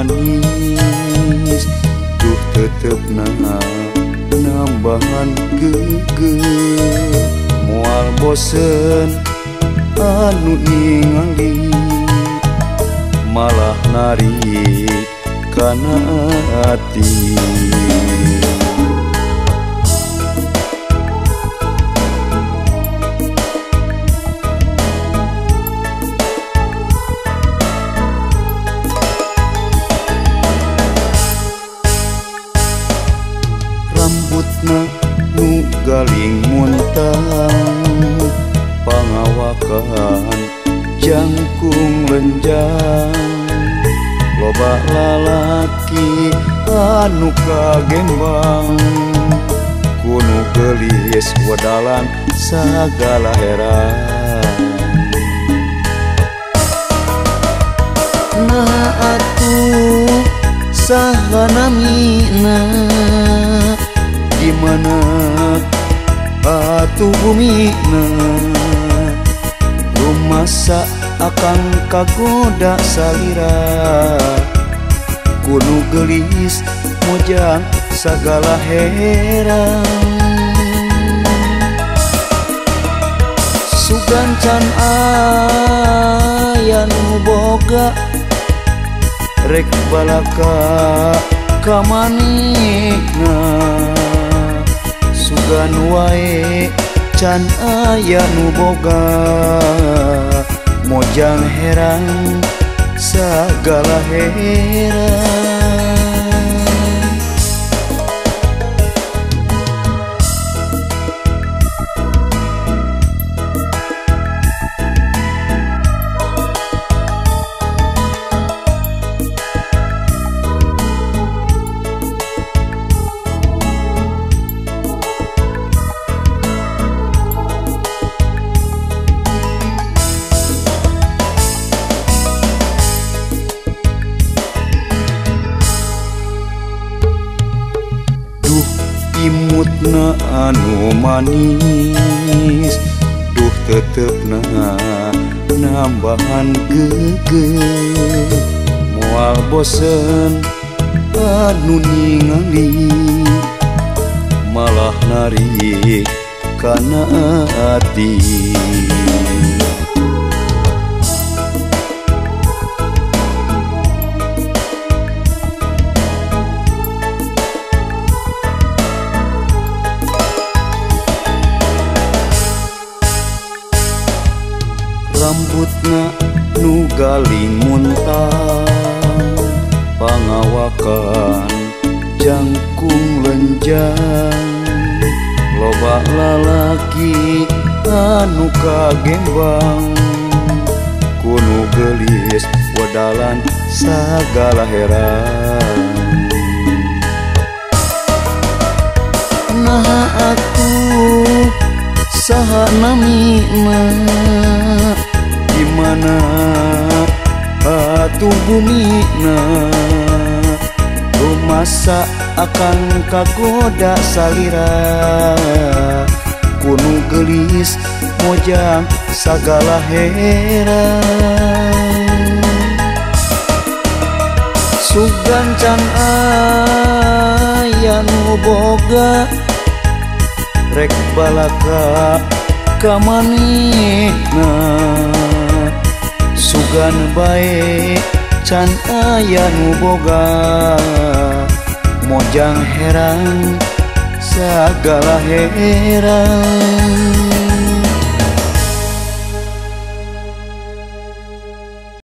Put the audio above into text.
manis, duh tetepna nambahan geugeuh. Moal bosen anu ningali, malah narik kana ati. Rambutna nu galing muntang, pangawakan jangkung lenjang. Loba lalaki anu kagembang, kunu geulis wedalan sagala heran. Nah atuh saha namina, di mana atuh bumina, rumasa akang kagoda salira. Kunu geulis mojang sagala heran. Sugan can aya nu boga, rek balaka ka manehna. Sugan wae can aya nu boga, mojang herang sagala heran. Imutna anu manis, duh tetepna nambahan geugeuh. Moal bosen anu ningali, malah narik kana ati. Rambutna nu galing muntang, pangawakan jangkung lenjang. Loba lalaki anu kagembang, kunu geulis wedalan sagala heran. Nah atuh saha namina, di mana atuh bumina, rumasa akang kagoda salira. Kunu geulis mojang sagala heran. Sugan can aya nu boga, rek balaka ka manehna. Sugan bae can aya nu boga, mojang herang sagala heran.